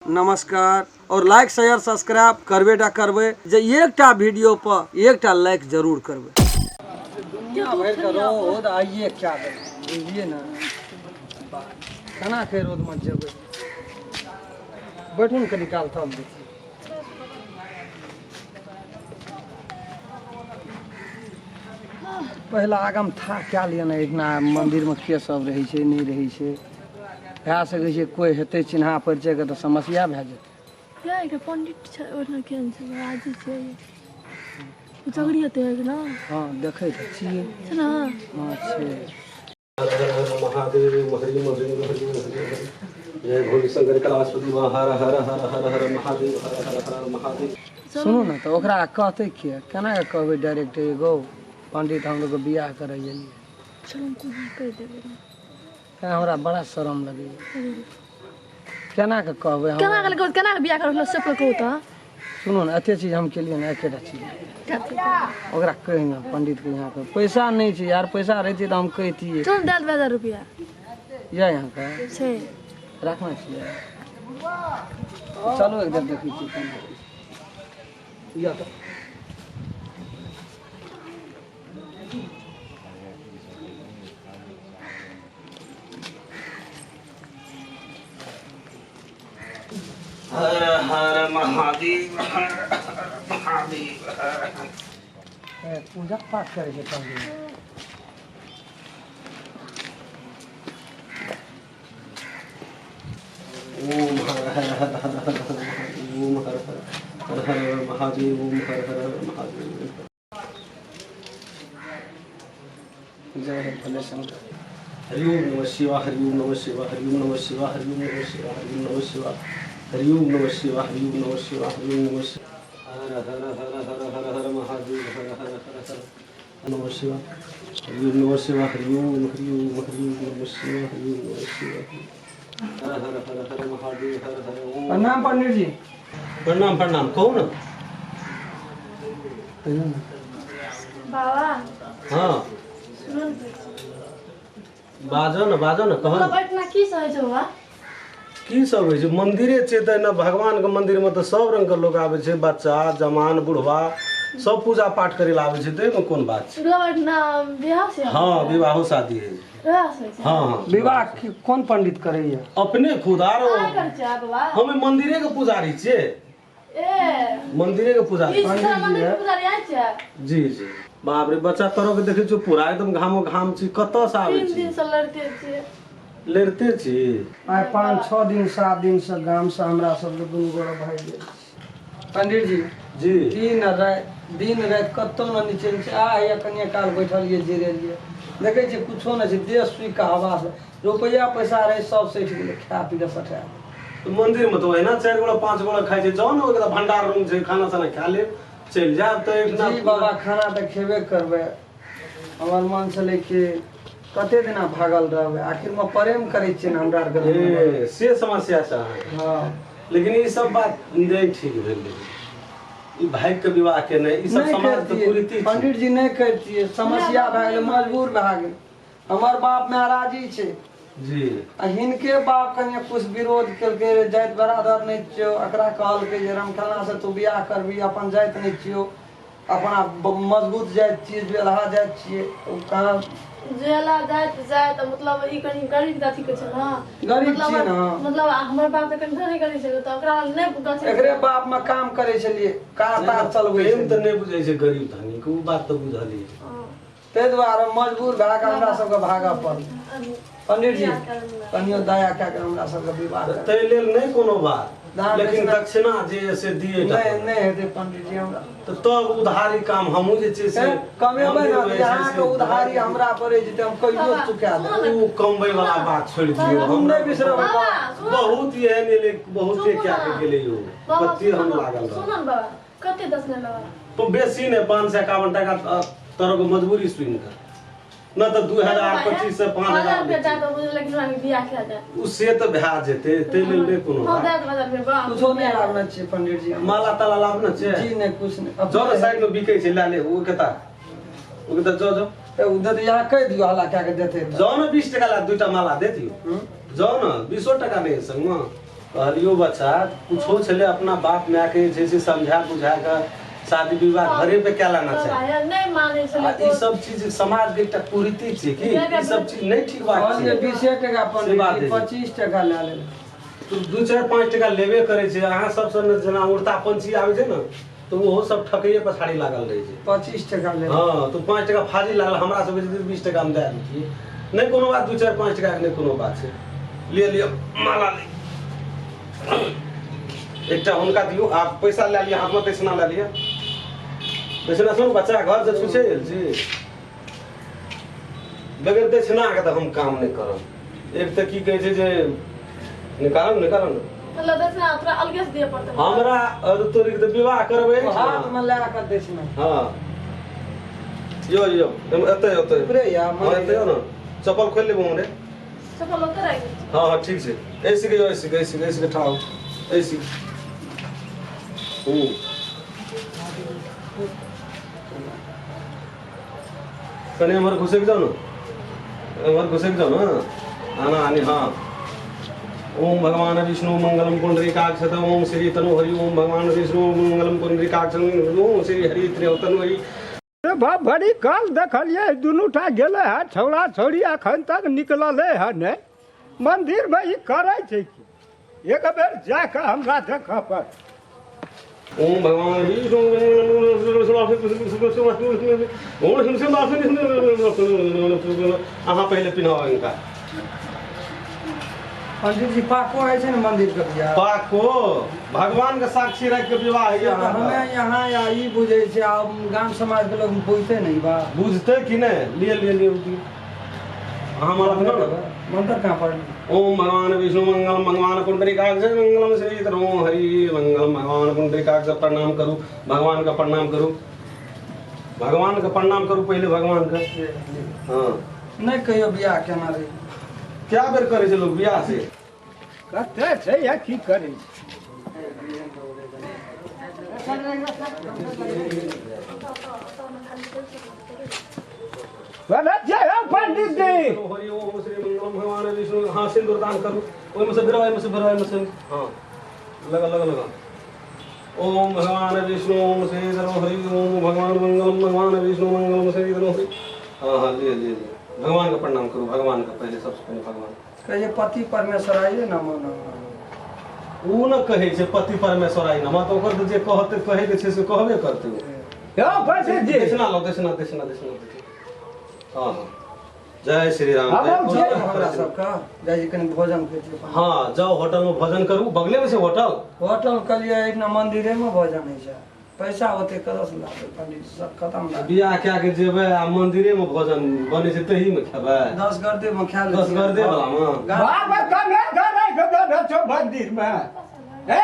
नमस्कार और like share subscribe करबे टा करबै जे एकटा वीडियो पर एकटा लाइक जरूर करबै। दुनिया भरि के रौद आइए क्या देबै, बुझलियै ने? केना के रौदमे जेबै? बैठू ने कनी काल तब देखिए। पहिला आगामे था कए लिअ ने, एहिठिना मन्दिरमे के सब रहै छै नहि रहै छै, भए सकै छै कोइ हेतै चिन्हा परिचयके तऽ समस्या भए जेतै। या एकटा पंडित छै ओहिठाम, केहन छै राजी छै उजगरी हेतै ने? हँ, देखै तऽ छियै। छै ने? हँ, छै। हर हर हर महादेव, हरि हरि हरि हरि हरि, जय भोले शंकर कैलाशपति, हर हर हर हर हर महादेव, हर हर हर हर महादेव। सुनू ने, तऽ ओकरा कहतै के? केना कऽ कहबै डायरेक्ट, एगो पंडित हम लोग बियाह करै एलियै? चलू, हम कोना कहि देबै ने। तैं हमरा बड़ा शरम लगैए, केना कऽ कहबै हम? केना कहलकै, केना कऽ बियाह करल से पर कहू तऽ। सुनू ने, एते चीज हम केलियै ने, एकेटा चीज। कथी? ओकरा कहि ने पंडित के यहाँ के पैसा नहि छै यार, पैसा रहितै तऽ हम कहितियै। चल, दए देबै 1000 रुपया। यऽ यहाँके छै। रखने छियै? चलू, एक देर देखै छियै केना की छै। यऽ तऽ हर हर महादेव, हर हर महादेव, हर हर। ए, पूजा पाठ करै छै पंडित। ओम हर हर हर हर हर हर ओम हर हर हर हर महादेव, ओम हर हर हर महादेव। जय हे भोले शंकर। हरि ओम नमः शिवाय, हरि ओम नमः शिवाय, हरि ओम नमः शिवाय, हरि ओम नमः शिवाय, हरि ओम नमः शिवाय, हरि ओम नमः शिवाय, हरि ओम नमः शिवाय, हरि ओम नमः शिवाय, हर हर हर हर हर हर महादेव, हर हर हर हर नमः शिवाय, हरि ओम नमः शिवाय, हरि ओम हरि ओम हरि ओम नमः शिवाय, हरि ओम नमः शिवाय, हर हर हर हर महादेव, हर हर ओम। प्रणाम पंडित जी। प्रणाम प्रणाम, कहू ने। कहियौ ने। बाबा। हाँ। सुनू ने। बाजो ने, बाजो ने, कहो ने। मतलब एहिठिना की सब होइ छै बाबा? की सब होइ छै? मंदिरे छै तऽ एना भगवानके मंदिरमे तऽ सब रंगके लोक आबै छै, बच्चा जवान बुढ़वा सब पूजा पाठ करै लए आबै छै, तऽ एहिमे कोन बात छै? मतलब एहिठिना बियाह से? हँ, विवाहो शादी होइ छै। विवाह से होइ छै? हँ हँ। विवाह कोन पंडित करैया? अपने खुद आरो। कहाँ करै छै बाबा? हम एहि मंदिरे के पुजारी छियै। ए। मंदिरे के पुजारी। ई सारा मंदिर के पुजारी आइ छै? जी जी। बाप रे, बच्चा तोरो के देखै छियौ पूरा एकदम घामो घाम छी, कतऽ से आबै 3 छी? दिन से लड़ते छियै। लड़िते छी? आइ 5 6 दिन 7 दिन से गाम से हमरा सबके दुनू गोरा भागि गेल छी पंडित जी। जी। दिन राति दिन राति कतौ ने निचेन छै। आ हैया कनिए काल बैठलियै जिरेलियै, देखै छियै कुछो नहि छै, देह सुखि कऽ हवा से रुपैआ पैसा रहै सब सठि गेलै, खाय पी कऽ सठा गेलै। तऽ मंदिर मे तऽ ओहिना 4 गोड़ा 5 गोड़ा खाइ छै, जाउ ने, ओकरा भंडार रूम छै, खाना ताना खा लेब, चलि जायब तऽ एहिठिना। जी बाबा, खाना तऽ खेबे करबै। हमर मन छलै कि कते दिना भागल रहबै, आखिरमे प्रेम करै छियै ने हमरा आरके दुनू गोरा। ए, से समस्या छै अहाँके? हँ। लेकिन ई सब बात नहि ठीक भेलै, ई भागि के विवाह केनाइ, ई सब नहि समाज के करितियै कुरीति छै। पंडित जी, नहि करितियै, समस्या भए गेलै, मजबूर भए गेल। हमर बाप माय राजी छै जी। आ हिनके बाप कनि कुछ विरोध केलकै रे, जाति बरादर नहि छियौ। एकरा कहलकै जे रमखेलना से तू बियाह करबी, अपन जाति नहि छियौ, अपना मजबूत जाति छियै, जुएलहा जाति छियै। ओ कहाँ जेला जाइत जाइत, मतलब ई कनि गरीब अथी के छै ने। गरीब मतलब छियै ने। मतलब हमर बाप तऽ कनि धनी गरीब छै, तऽ ओकरा नहि गछ। एकरे बाप मे काम करै छलियै, कार तार चलबै प्रेम तऽ छलियै। नहि बुझै छै गरीब धनीक, ओ बात तऽ बुझलियै। ताहि दुआरे मजबूर भए कऽ हमरा सबके भागऽ पड़ल। पंडित जी, कनियो दया कए कऽ हमरा सबके विवाह तऽ करू। ताहि लेल नहि कोनो बात, दान लेकिन दक्षिणा- दक्षिणा जे से दिए टा नहि पड़त। नहि हेतै पंडित जी हमरा। तऽ तब उधारी काम हमहूँ जे छै से हे, कमेबै ने मन्दिरमे जे छै अहाँके से उधारी हमरा पड़ै जेतै, हम कहियो चुका देब। ओ कमबै वाला बात छोड़ि दियौ। हम हमरा नहि बिसरबै। बाबा सुन। बहुत एहन एलै, बहुते सुनू कए ना। के गेलै यौ, बाबा कते हम सुन लागल रहल। सुन ने बाबा, कते दक्षिणा लेबा? तो बेसी नहि, 551 टाका, तोरो के मजबूरी सुनि कऽ न तऽ 2000 25 से पाँच 1000 हजार रुपया दए दो बुझल, लेकिन हमरा बियाह करा दे। ओ से तऽ भए जेतै, ताहि लेल नहि कोनो हम बात। दए देब 1000 रुपया बाबा। कुछो नहि लाबने छियै पंडित जी हम। माला ताला लाब ने छै? जी नहि, कुछ नहि। जाउ ने, साइड मे बिकै छै, लए ले। ओ केता ओ केता, जाउ जाउ। ए, ओ देतै, यहाँ कहि दियौ, हल्ला कए कऽ देतै तऽ। जाउ ने, 20 टका ला दूटा माला दे दियौ। हूँ? जाउ ने, 20 टका नहि संगमे। कहलियो बच्चा कुछो छलै अपना बाप माय के जे छै से समझा बुझा के शादी विवाह घरे पे क्या लाना चाही। नहि मानै आ छलै। ई सब चीज समाज के एकटा कुरीति छै कि ई सब चीज नहि ठीक बात कहलियै छै। 20 टका से बात पंडित है। 25 टका लए लेलक। तू 2 4 5 टका लेबे करै छै। अहाँ सब सँ ने जेना उड़ता पंछी आबै छै ने तऽ ओहो सब ठकैये पछाड़ी लागल रहै छै। 25 टका ले। हँ तऽ 5 टका फाजिल लागल हमरा सबके जे 20 टका मे दए दैतियै। नहि कोनो बात, 2 4 5 टका के नहि कोनो बात छै। लिअ लिअ माला ले, एकटा हुनका दियौ। आ पैसा लए लिअ, हाथमे दक्षिणा लए लिअ। दक्षिणा सुन बच्चा, घर से छुछे गेल छी। बगैर दक्षिणा के तऽ हम काम नहि करब। एक तऽ की कहै छै जे निकालब निकालब ने। मतलब दक्षिणा तोरा अलगे से दिअ पड़तै हमरा। और तोरी के तऽ विवाह करबै। हाथ में लए कऽ दै छै ने। हँ यो यो एतै एतै। उपरे या। हँ एतै ने, चप्पल खोलि लेबो हमरे। चप्पल ओतऽ राखि दै। हँ हँ ठीक छै। ऐसी के ऐसी के ऐसी के ऐसी के ठाओ ऐसी। हूँ कनि एम्हर घुसकि जाउ ने, एम्हर घुसकि जाउ ने आना आनी। हाँ ओम भगवान विष्णु मंगलम पुंडरीकाक्ष ओम श्री तनु हरि ओम भगवान विष्णु मंगलम पुंडरीकाक्ष ओम श्री हरि तनु हरि। बाप बड़ी काल देखलियै दुनू टा गेलै हँ छौड़ा छौड़ी, अखन तक निकललै हँ नहि। मन्दिरमे ई करै छै की? एक बेर जा कऽ हमरा देखऽ पड़त। ओम भगवान विष्णु। अहाँ पहिले पिन्हाउ हिनका। पंडित जी, पाको होइ छै ने मंदिर के बियाह? पाको भगवान के साक्षी राखि के विवाह होइए। हमे यहाँ या ई बुझै छै, आब गाम समाज के लोग बुझते नहीं बा। बुझते कि नहि? लिए लिए लिए दियौ। अहाँ माला पिन्हाउ ने। मंत्र कहाँ पढ़? ओम भगवान विष्णु मंगलम भगवान पुंडरीकाक्ष मंगलम श्री तनु हरि मंगलम भगवान पुंडरीकाक्ष। प्रणाम करू भगवान का, प्रणाम करू भगवान का, प्रणाम करू पहिले भगवान का। हाँ नहि कहियो बियाह केना रही। क्या बेर करै छै लोग बियाह से? कते छै या की करै छै? बोले जय हो पंडित जी। हरि ओम श्री मंगलम भगवान विष्णु। हाँ सिंदूर दान करू। ओहिमे से भिड़ो, एहिमे से भिड़ो, एहिमे से। हाँ लगा लगा लगा। ओम भगवान विष्णु ओम श्री तनु हरि ओम भगवान मंगलम भगवान विष्णु मंगलम श्री तनु हरि। हाँ हाँ लिए लिए लिए। भगवान का प्रणाम करू, भगवान का पहले, सबसे पहले भगवान। कहै छै पति परमेश्वर आइए नमो नमः। ओ न कहै छै पति परमेश्वर आई नमः, तऽ ओकर तऽ जे कहतै कहै के छै से कहबे करतै ओ। यौ पंडित जी। दक्षिणा लो, दक्षिणा दक्षिणा दक्षिणा। हाँ हाँ जय श्री राम। हम जय। जय हमरा सबके जाइ छी कनि भोजन करै छी। हाँ जाओ, होटल में भोजन करू, बगले में छै होटल। होटल कहलियै एक ना मंदिरे में भोजन होइ छै। पैसा ओते कतऽ से लाबै पंडित? सब खतम भए गेल। बियाह कए के जेबै आ मंदिरे में भोजन बनै छै तही में खेबै? 10 गर्दे में खा लै। 10 गर्दे वाला मे? बाप कमे करै के देने छौ मंदिर मे। हे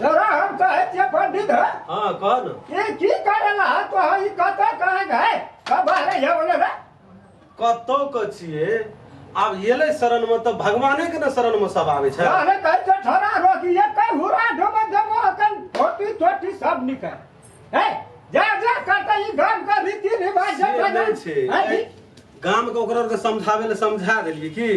तोरा हम कहै छियै पंडित है। हाँ कह न। ई की करेला तो ई कतऽ कहै है कब रे ये बोले रे? कतौ के छियै, आब एलै शरण में तऽ भगवाने के ने शरण में सब आबै छै। अरे कहै छै छोरा रोकी ये कई हुरा ढोबा देबो अखन धोती तोती सब निकल हे जा जा करते ई गाम के रीति रिवाज से नहि छै। गाम के ओकरो के समझाबै लए समझा देलियै की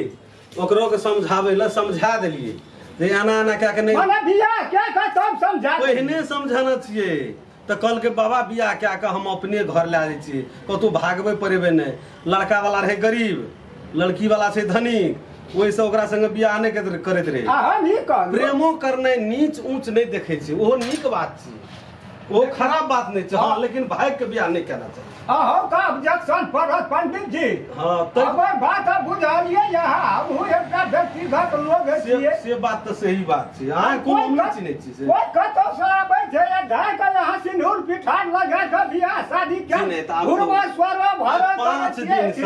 ओकरो के समझाबै लए समझा देलियै जे एना एना कए के नहि। मने बियाह के के तब समझा देलियै। पहिने समझाना छियै तऽ कहलकै बाबा बियाह कए कऽ हम अपने घर लए जाइ छी, कतहु भागबै पड़ेबै नहि। लड़का वाला रहै गरीब, लड़की वाला छै धनिक, ओहिसँ ओकरा संगे बियाह नहि करैत रहै। आ हम ई कहलहुँ प्रेमो करनाइ नीच ऊँच नहि देखै छै, ओहो नीक बात छै, ओहो खराब बात नहि छै। हँ लेकिन भागि के बियाह नहि केना चाही। अहूँ के ऑब्जेक्शन पड़त पंडित जी। हाँ तै हमर बात बुझलियै यहाँ, हमहूँ एकटा व्यक्तिगत लोग से छियै। से बात तऽ सही बात छै, अहाँ कोनो हम नहि चिन्है छी से। कोई कतौ से आबै छै या ढाइ के यहाँ सिन्दूर पिठार लगा के बियाह शादी के जी नहि, तऽ आब घुरबा स्वरो भरल 5 दिन से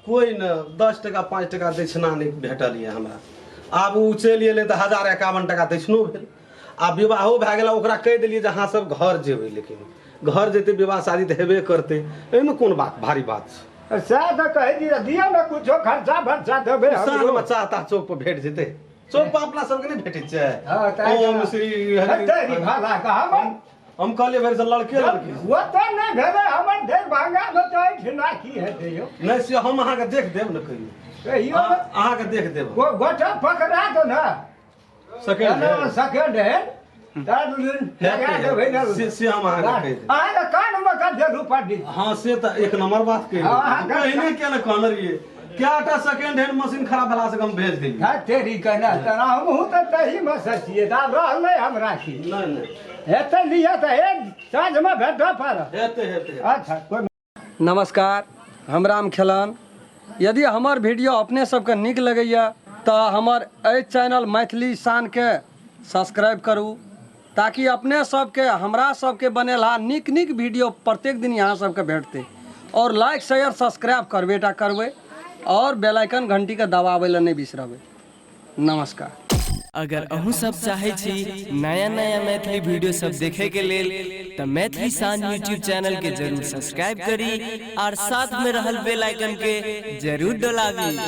कोई न 10 टका 5 टका दक्षिणा नहि भेटल यऽ हमरा। आब ओ चलि एलै तऽ 1051 टका दक्षिणो भेल आ विवाहो भए गेल। ओकरा कहि देलियै जे अहाँ सब घर जेबै, लेकिन घर जेतै विवाह शादी तऽ हेबे करतै, एहिमे कोन बात भारी बात छै? सएह तऽ कहै छी, दियौ ने कुछो खर्चा बर्चा देबै हमरो। साँझमे चाह ताह चौक पर भेट जेतै। चौक पर अपना सबके नहि भेटै छै? हँ, तऽ ओम श्री हरि। हेतै भाला के हमर। हम कहलियै भरि से लड़के लड़की ओतऽ नहि भेलै हमर दरभंगा मे तऽ एहिठिना की हेतै यौ? नहि से हम अहाँके देख देब ने कहियो। कहियो। अहाँके देख देब। गोटा पकड़ा दो ने। सेकेंड एना सेकेंड हैंड लगा देबै ने। से से हम अहाँके कहि देब। अहाँके कानमे कते रुपा दी। हाँ, से तऽ एक नंबर बात कहि हाँ, हाँ, पहिने किया ने कहने रहियै? कएटा सेकेंड हैंड मशीन खराब भेला से हम भेज देलियै। हँ, तेरी कहना तऽ हमहूँ तऽ तहीमे से छियै, तऽ आब रहलै हमरा की। नहि नहि। हेतै लिअ तऽ हे साँझमे भेटऽ पड़त। हेतै हेतै। अच्छा, कोइ नमस्कार, हम राम खेलन। यदि हमर वीडियो अपने सबके नीक लगैए तऽ हमर एहि चैनल मैथिली शानके सब्सक्राइब करू, ताकि अपने सबके हमरा सबके बनेलहा नीक नीक वीडियो प्रत्येक दिन यहाँ सबके भेटतै। और लाइक शेयर सब्सक्राइब करबे टा करबै और बेल आइकन घंटीके दबाबै लए नहि बिसरबै। नमस्कार। अगर अहूँ सब चाहै छी नया नया मैथिली वीडियो सब देखे के लेल तऽ मैथिली शान यूट्यूब चैनल के जरूर सब्सक्राइब करी और साथ में रहल बेल आइकन के जरूर डोलाबी।